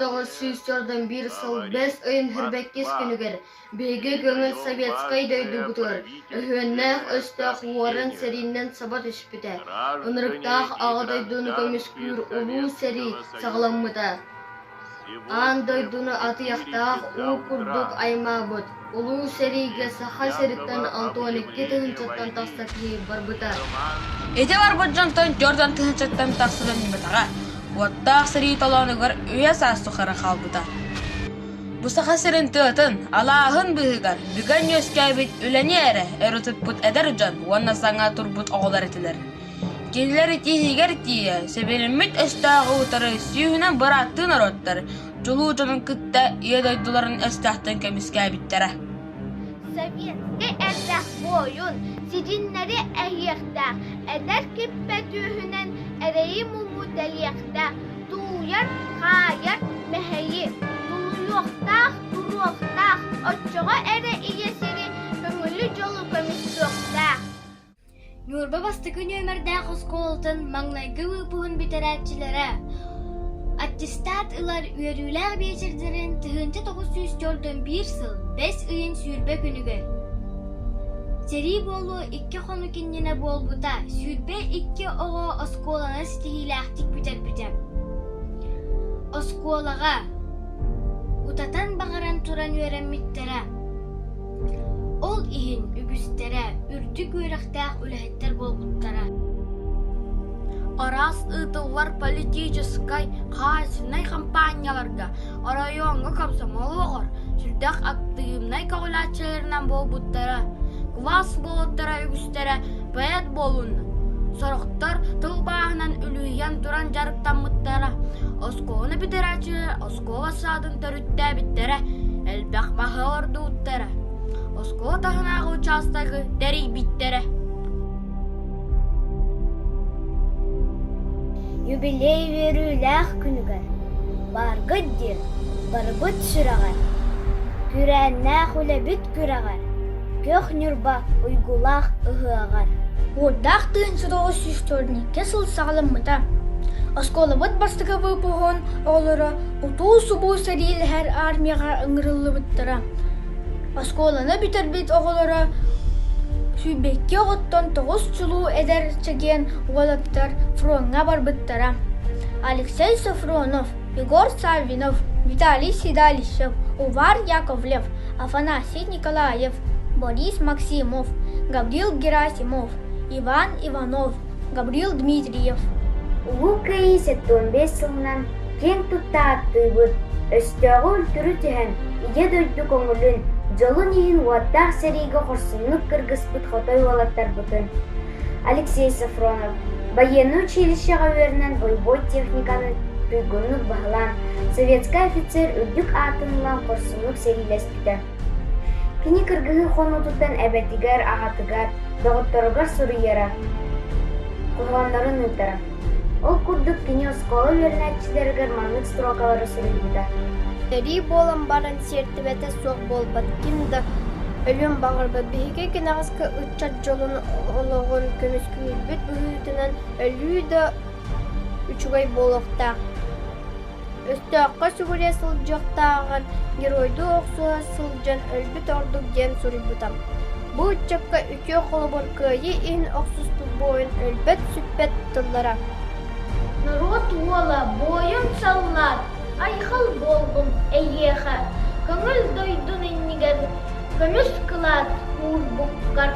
1941 сыл бэс ыйын 22 күнүгэр биһиги көҥүл советскай дойдубутугар өһүөннээх өстөөх уоран сэриинэн саба түспүтэ, ынырыктаах Аҕа дойдуну көмүскүүр Улуу сэрии саҕаламмыта. Аан дойдуну атыйахтаах уу курдук аймаабыт Улуу сэриигэ Саха сириттэн 62 тыһыынчаттан тахса киһи барбыта. Ити барбыт дьонтон 40 тыһыынчаттан тахса төннүбэтэҕэ, уоттаах сэрии толоонугар үйэ-саас тухары хаалбыта. Бу Саха сирин тыатын, алааһын быыһыгар бүгэн үөскээбит үлэни эрэ өрө туппут эдэр дьон уонна саҥа турбут оҕолор этилэр. Кинилэр итииһигэр тиийэ сэбилиммит өстөөҕү утары сүүһүнэн бырааттыы норуоттар чулуу дьонун кытта Ийэ дойдуларын өстөөхтөн көмүскээбиттэрэ. Советскай элбэх буойун, сидьиннэри эһиэхтээх, эдэр киппэ түөһүнэн эрэйи-муҥу тэлиэхтээх, тууйар, хаайар мэһэйи тулуйуохтаах, туруохтаах, оччоҕо эрэ ийэ сири көҥүлү-дьолу көмүскүөхтээх. Ньурба бастакы нүөмэрдээх оскуолатын маҥнайгы выпуһун бүтэрээччилэрэ аттестат ылар үөрүүлээх биэчэрдэрин 1941 сыл бэс ыйын 20 күнүгэр Сэрии буолуо икки хонук иннинэ буолбута, 22 оҕо оскуоланы ситиһиилээхтик бүтэрбитэ. Оскуолаҕа утатан баҕаран туран үөрэммиттэрэ. Ол иһин үгүстэрэ үрдүк үөрэхтээх үлэһиттэр буолбуттара. Араас ыытыллар политическай, хаһаайыстыбаннай хампаанньаларга, оройуоҥҥа комсомол олоҕор сүрдээх актыыбынай көҕүлээччилэринэн буолбуттара. Кылаас уолаттара үгүстэрэ поэт буолунна, сорохтор тылбааһынан үлүһүйэн туран дьарыктаммыттара. Оскуоланы бүтэрээччилэр оскуола саадын төрүттээбиттэрэ, элбэх маһы ордубуттара, оскуола таһынааҕы учаастагы тэрийбиттэрэ. Юбилей үөрүүлээх күнүгэр бааргыт диэн барыбыт сүрэҕэр, күрээннээх үлэбит күрэҕэр, Көх Ньурба уйгулаах ыһыаҕар. Уордаах тыын 942 сыл саҕаламмыта. Оскуолабыт бастакы выпуһун оҕолоро утуу-субуу сэриилэһэр армияҕа ыҥырыллыбыттара. Оскуоланы бүтэрбит оҕолоро 22 оҕоттон тоҕус чулуу эдэр чэгиэн уолаттар фроҥҥа барбыттара. Алексей Софронов, Егор Саввинов, Виталий Седалищев, Увар Яковлев, Афанасий Николаев, Борис Максимов, Гаврил Герасимов, Иван Иванов, Гаврил Дмитриев. Улуу Кыайыы 75 сылынан киэн тутта ааттыыбыт, өстөөҕү үлтүрү түһэн, Ийэ дойду көҥүлүн, дьолун иһин уоттаах сэриигэ хорсуннук кыргыспыт хотой уолаттарбытын Алексей Софронов байыаннай училищеҕа үөрэнэн бойобуой техниканы туйгуннук баһылаан, советскай офицер үрдүк аатын ылан хорсуннук сэриилэспитэ. Кини кыргыһыы хонуутуттан эбэтигэр, аҕатыгар, доҕотторугар суруйара, хоһооннорун ыытара. Ол курдук кини оскуола үөрэнээччилэригэр маннык строкалары суруйбута. Сэрии буолан баран сиэртибэтэ суох буолбат ким да өлүөн баҕарбат. Биһиги кэнэҕэски ыччат дьолун олоҕун көмүскүүрбүт быһыытынан өлүү да үчүгэй буолуохтаах. Өстөөххө сүгүрүйэ сылдьыахтааҕар геройдуу охсуһа сылдьан өлбүт ордук диэн суруйбута. Бу ыччакка үтүө холобур кыайыы иһин охсуспут буойун өлбөт-сүппэт тыллара. Норуот уола, буойун саллаат, айхал буоллун эйиэхэ, көҥүл дойдун иннигэр көмүс кылаат уурбуккар.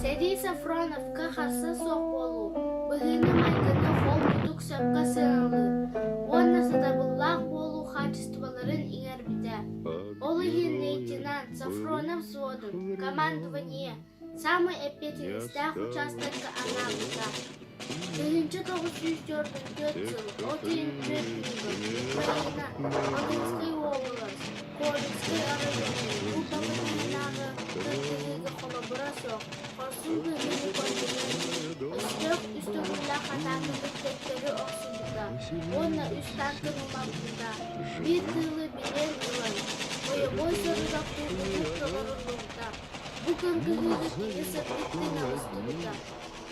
Сэрии Софроновка харса суох буолуу, быһыыны-майгыны холкутук сөпкө сыаналыыр уонна сатабыллаах буолуу хаачыстыбаларын иҥэрбитэ. Ол иһин лейтенант Софронов взводун командование саамай эппиэтинэстээх учаастакка анаабыта. 1944 сыл от ыйын түөрт күнүгэр Украина Волынскай уобалас Колинскай оройуонун Кубогын таһынааҕы кыргыһыыга холобура суох хорсун быһыыны көрдөрөн, өстөөх үс төгүллээх атаакатын төттөрү охсубута уонна үс танканы умаппыта, биир тыылы билиэн ылан, бойобуой сорудах туурбутун толоруллубута. Бу кыргыһыыга кини сырдык тыына быстыбыта.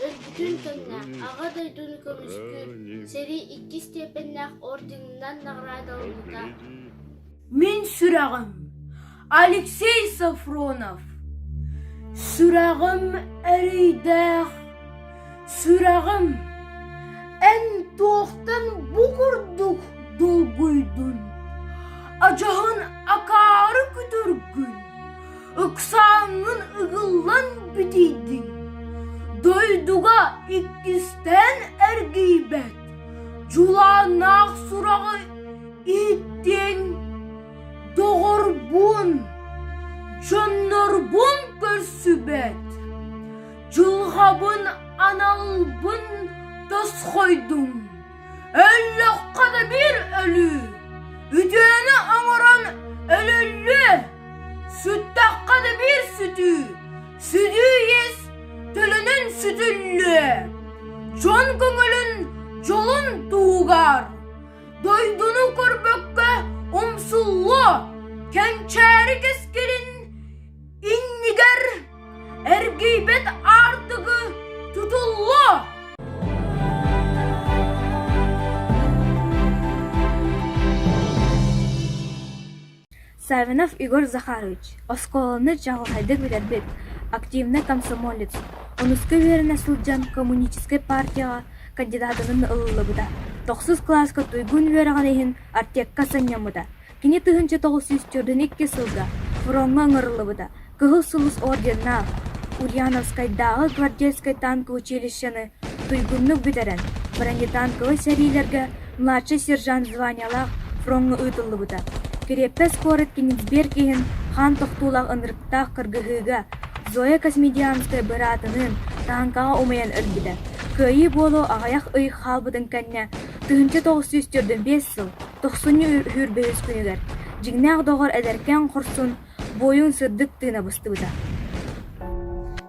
Өлбүтүн кэннэ Аҕа дойдуну көмүскүүр сэрии иккис степеннээх орденынан наҕараадаламмыта. Мин сүрэҕим Алексей Софронов Сүрэҕим эрэйдээх, сүрэҕим, эн туохтан бу курдук долгуйдун? Адьаһын акаары күтүргүн, ыксааҥҥын ыгыллан битийдиҥ, дойдуга иккистээн эргийбэт, дьулааннаах сураҕы иһиттиэҥ Доҕорбун, дьоннорбун көрсүбэт, дьылҕабын аналбын тосхойдум. Өллөххө да биир өлүү, үтүөнү оҥорон өлүллүө, сүттэххэ да биир сүтүү, сүдүү иэс төлөнөн сүтүллүө. Дьон көҥүлүн дьолун туһугар Дойдуну көрбөккө умсуллуо, кэнчээри кэскилин иннигэр эргийбэт аартыгы тутуллуо. Саввинов Егор Захарович оскуоланы чаҕылхайдык бүтэрбит, активнай комсомолец, онуска үөрэнэ сылдьан коммунистическай партияҕа кандидатынан ылыллыбыта, тохсус кылааска туйгун үөрэҕин иһин Артекка сынньаммыта. Кини 1942 сылга фроҥҥа ыҥырыллыбыта, Кыһыл Сулус орденнаах, Ульяновскайдааҕы гвардейскай танка училищены туйгуннук бүтэрэн, бронетанковай сэриилэргэ младшай сержант званиелаах фроҥҥа ыытыллыбыта. Кириэппэс куорат Кенигсберг иһин хаан тохтуулаах ынырыктаах кыргыһыыга Зоя Космедианская быраатыныын таанкаҕа умайан өлбүтэ. Кыайыы буолуо аҕыйах ый хаалбытын кэннэ 1945 сыл тохсунньу үһүс күнүгэр дьиҥнээх доҕор эдэркээн хорсун буойун сырдык тыына быстыбыта.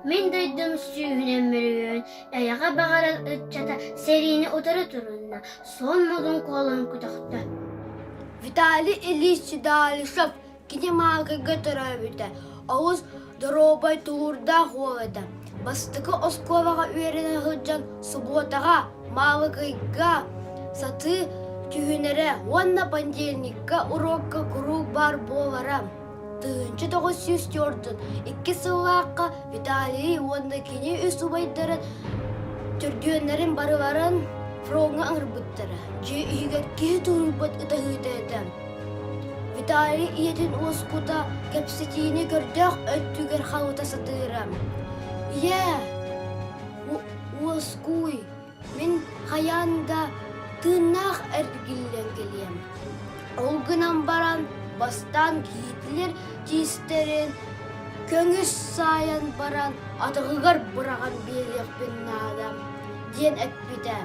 Мин дойдум сүүһүнэн мөлүйүөн эйэҕэ баҕарар ыччата сэриини утары турунна, суон модун куолаһын көтөхтө. Виталий Ильич Седалищев кини Маалыкайга төрөөбүтэ, олус доруобай тулуурдаах уол этэ. Бастакы оскуолаҕа үөрэнэ сылдьан субуотаҕа Маалыкайга сатыы түһүнэрэ уонна понедельникка уруокка куруук баар буолара. 1942 сыллаахха Виталий уонна кини үс убайдарын төрдүөннэрин барыларын фроҥҥа ыҥырбыттара. Дьиэ иһигэр киһи тулуйбат ытаһыыта этэ. Виталий ийэтин уоскута кэпсэтиини көрдөөх өттүгэр халыта сатыыра. «Ийээ, уоскуй, мин хайаан да тыыннаах эргиллэн кэлиэм. Ол гынан баран бастаан Гитлер тиистэрин көҥүс саайан баран атаҕыгар быраҕан биэриэхпин наада» диэн эппитэ.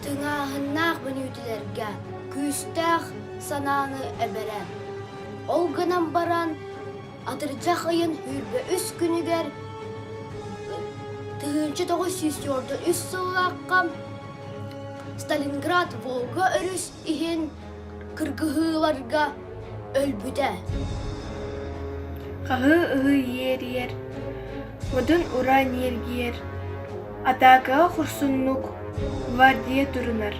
Тыҥааһыннаах мүнүүтэлэргэ күүстээх санааны эбэрэ. Ол гынан баран Атырдьах ыйын 23 күнүгэр 1943 сыллаахха Сталинград Волга өрүс иһин кыргыһыыларга өлбүтэ. Хаһыы-ыһыы иэрийэр, модун ураа ньиргийэр, атаакаҕа хорсуннук гвардия турунар.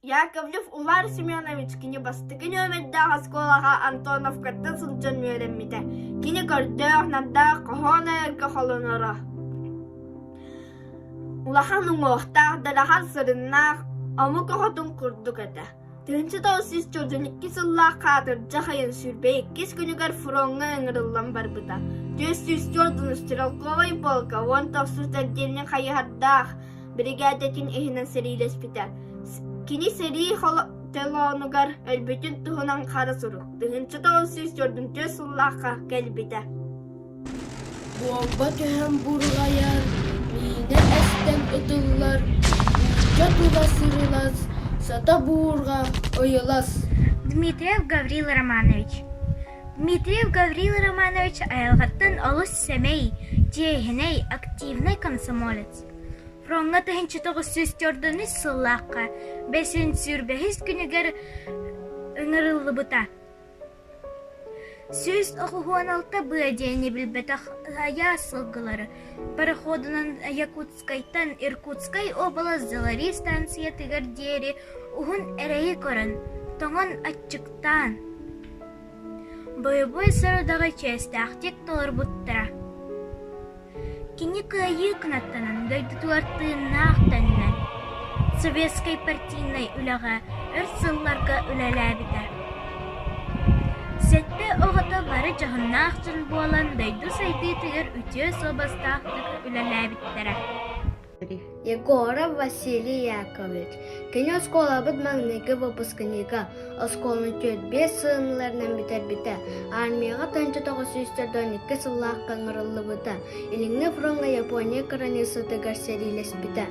Яковлев Увар Семенович кини бастакы нүөмэрдээх оскуолаҕа Антоновкаттан сылдьан үөрэммитэ. Кини көрдөөх-нардаах хоһоон айарга холоноро. Улахан уҥуохтаах, дарахан сырыннаах, омук оҕотун курдук этэ. 1942 сыллаах хаатырдьах айан 22 күнүгэр фроҥҥа ыҥырыллан барбыта. 404 стрелковай полка 19 отдельнай хайыһардаах биригээдэтин иһинэн сэриилэспитэ. Кини сэрии толоонугар өлбүтүн туһунан хара сурук 1944 сыллаахха кэлбитэ. Буомба түһэн бурҕайар, миинэ эстэн ытыллар, буулдьа тула сырылас, сата буурҕа ыйылас. Дмитриев Гаврил Романович Дмитриев Гаврил Романович айылҕаттан олус сэмэй, чиэһинэй, активнай комсомолец. Фроҥҥа 1943 сыллаахха бэсин сүүрбэһис күнүгэр ыҥырыллыбыта. 196 быа диэни билбэтэх айаас сылгылары пароходунан Якутскайтан Иркутскай уобалас Залари станциятыгар диэри уһун эрэйи көрөн, тоҥон аччыктаан, бойобуой сорудаҕы чиэстээхтик толорбуттара. Кини кыайыы кынаттанан дойдутугар тыыннаах төннөн, советскай партийнай үлэҕэ өр сылларга үлэлээбитэ. Сэттэ оҕото бары дьоһуннаах дьон буолан дойду сайдыытыгар үтүө суобастаахтык үлэлээбиттэрэ. Егоров Василий Яковлевич Кини оскуолабыт маҥнайгы выпускнига, оскуоланы 4-5 сылларынан бүтэрбитэ, армияҕа 1942 сыллаахха ыҥырыллыбыта, Илиҥҥи фроҥҥа Япония кыраныыссатыгар сэриилэспитэ.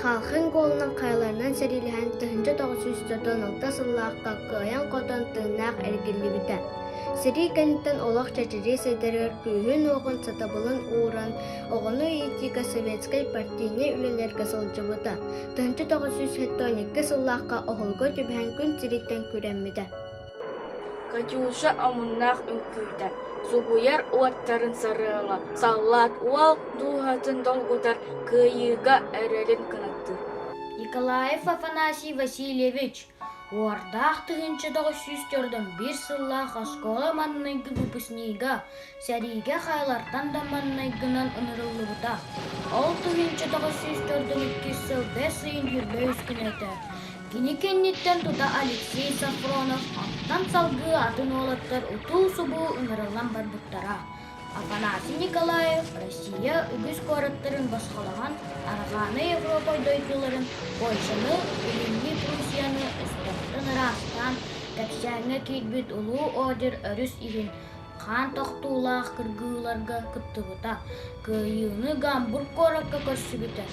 Халхин Голунан хайаларынан сэриилэһэн 1946 сыллаахха кыайан-хотон тыыннаах эргиллибитэ. Сэрии кэнниттэн олох чэчирии сайдарыгар күүһүн-уоҕун, сатабылын ууран, оҕону иитиигэ советскай партийнай үлэлэргэ сылдьыбыта. 1972 сыллаахха оһолго түбэһэн күн сириттэн күрэммитэ. Катюша омуннаах үҥкүүтэ, субуйар уоттарын сарыала, саллаат уол дууһатын долгутар, кыайыыга эрэлин кынаттыыр. Николаев Афанасий Васильевич, Уордаах 1941 сыллаах оскуола маҥнайгы выпускнига, сэриигэ хайалартан да маҥнайгынан ыҥырыллыбыта. Ол 1942 сыл бэс ыйын 23 күнэ этэ. Кини кэнниттэн тута Алексей Софронов онтон салгыы атын уолаттар утуу-субуу ыҥырыллан барбыттара. Афанасий Николаев Россия үгүс куораттарын босхолоһон, Арҕааны Европа дойдуларын, Польшаны, Илиҥҥи Пруссияны өстөөхтөн ыраастаан, кэпсээҥҥэ киирбит Улуу Одер өрүс иһин хаан тохтуулаах кыргыыларга кыттыбыта, кыайыыны Гамбург куоракка көрсүбүтэ.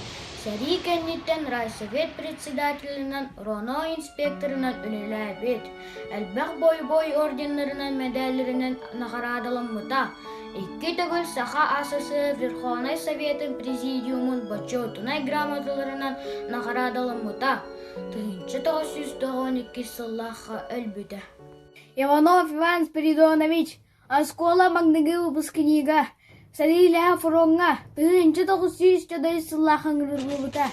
Сэрии кэнниттэн райсовет председателинэн, РОНО инспекторынан үлэлээбит. Элбэх бойобуой орденнарынан, мэдээллэринэн наҕараадаламмыта. Икки төгүл Саха АССР Верховнай Советын Президиумун бочуотунай грамоталарынан наҕараадаламмыта. 1992 сыллаахха өлбүтэ. Иванов Иван Спиридонович оскуола маҥнайгы выпускнига, сэриилэһэ фроҥҥа 1904 сыллаах ыҥырыллыбыта.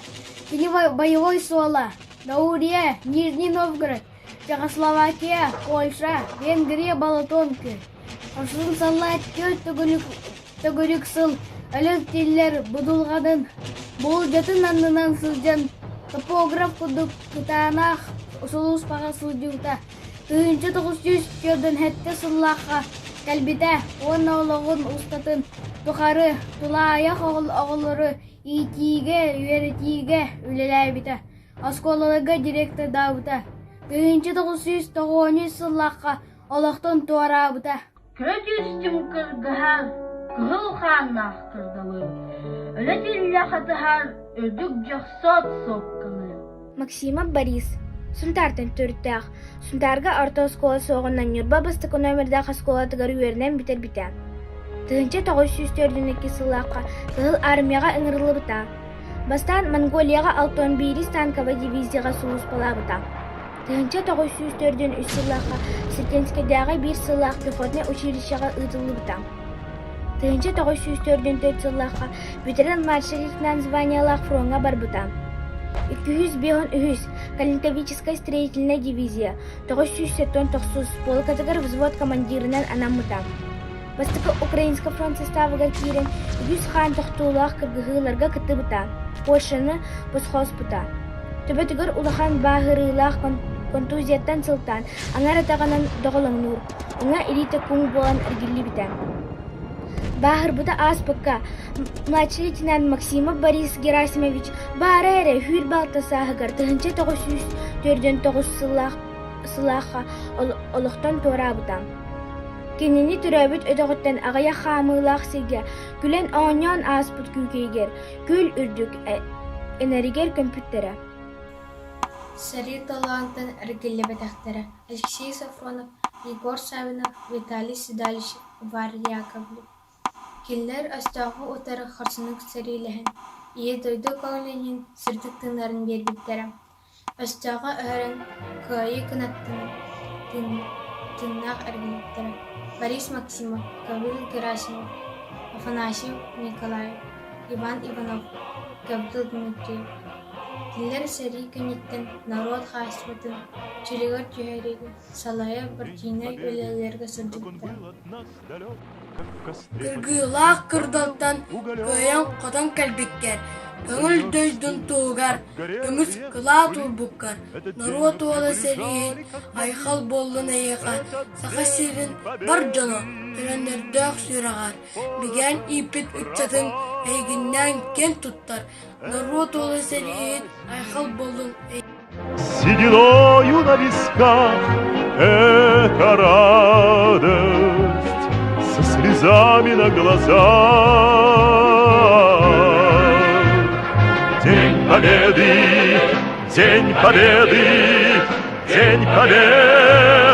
Кини боевой суола Даурия, Нижний Новгород, Чехословакия, Польша, Венгрия Балатонки. Хорсун саллаат түөрт төгүрүк, төгүрүк сыл өлөр тиллэр будулҕанын, буулдьатын аннынан сылдьан топограф курдук кытаанах сулууспаҕа сылдьыбыта. 1947 сыллаахха кэлбитэ уонна олоҕун устатын тухары тулаайах оҕолору иитиигэ, үөрэтиигэ үлэлээбитэ, оскуолаларга директордаабыта. 1993 сыллаахха олохтон туораабыта. Көрө түстүм кыргыһар, кыһыл хааннаах кырдалы, өлө-тиллэ хатыһар үрдүк дьохсоот сопканы. Максимов Борис, Сунтаартан төрүттээх, Сунтаарга орто оскуола суоҕунан Ньурба бастакы номердаах оскуолатыгар үөрэнэн бүтэрбитэ. 1942 сыллаахха Кыһыл Армияҕа ыҥырыллыбыта. Бастаан Монголияҕа 61 танковай дивизияҕа сулууспалаабыта. 1943 сыллаахха Сретенскэйдээҕи биир сыллаах пехотнай училищеҕа ыытыллыбыта. 1944 сыллаахха бүтэрэн младший лейтенант званиелаах фроҥҥа барбыта. 253 Калинковическай строительнай дивизия 979 полкатыгар взвод командирынан анаммыта. Бастакы Украинскай фронт составыгар киирэн үгүс хаан тохтуулаах кыргыһыыларга кыттыбыта, Польшаны босхолоспута. Төбөтүгэр улахан бааһырыылаах контузияттан сылтаан аҥар атаҕынан доҕолоҥнуур, уҥа илиитэ куҥ буолан эргиллибитэ. Бааһырбыта ааспыкка младший лейтенант Максимов Борис Герасимович баара эрэ сүүр балта сааһыгар 1949 сыллаах сылаахха олохтон туораабыта. Кинини төрөөбүт өтөҕүттэн аҕыйах хаамыылаах сиргэ күлэн-оонньоон ааспыт күүкэйигэр күөл үрдүк энэригэр көмпүттэрэ. Сэрии толоонтон эргиллибэтэхтэрэ Алексей Софронов, Егор Саввинов, Виталий Седалищев, Варя Яковлев. Кинилэр өстөөҕү утары хорсуннук сэриилэһэн, Ийэ дойду көҥүлүн сырдык тыыннарын биэрбиттэрэ. Өстөөҕү өһөрөн, кыайыы кынаттанан, тыыннаах эргиллибиттэрэ. Борис Максимов, Гаврил Герасимов, Афанасий Николаев, Иван Иванов, Гаврил Дмитриев. Кинилэр сэрии кэнниттэн норуот хаһаайыстыбатын чөлүгэр түһэриигэ салайар партийнай үлэлэргэ сылдьыбыттара. Кыргыылаах кырдалтан кыайан-хотон кэлбиккэр, көҥүл дойдун туһугар көмүс кылаат уурбуккар, норуот уола сэрииһит айхал буоллун эйиэхэ, Саха сирин бар дьоно төлөннөрдөөх сүрэҕэр, бигээн ииппит ыччатыҥ эйигиннээн киэн туттар, норуот уола сэрииһит айхал буоллун эйиэхэ. Сединою на висках это радость со слезами на глазах. День Победы, День Победы, День Победы!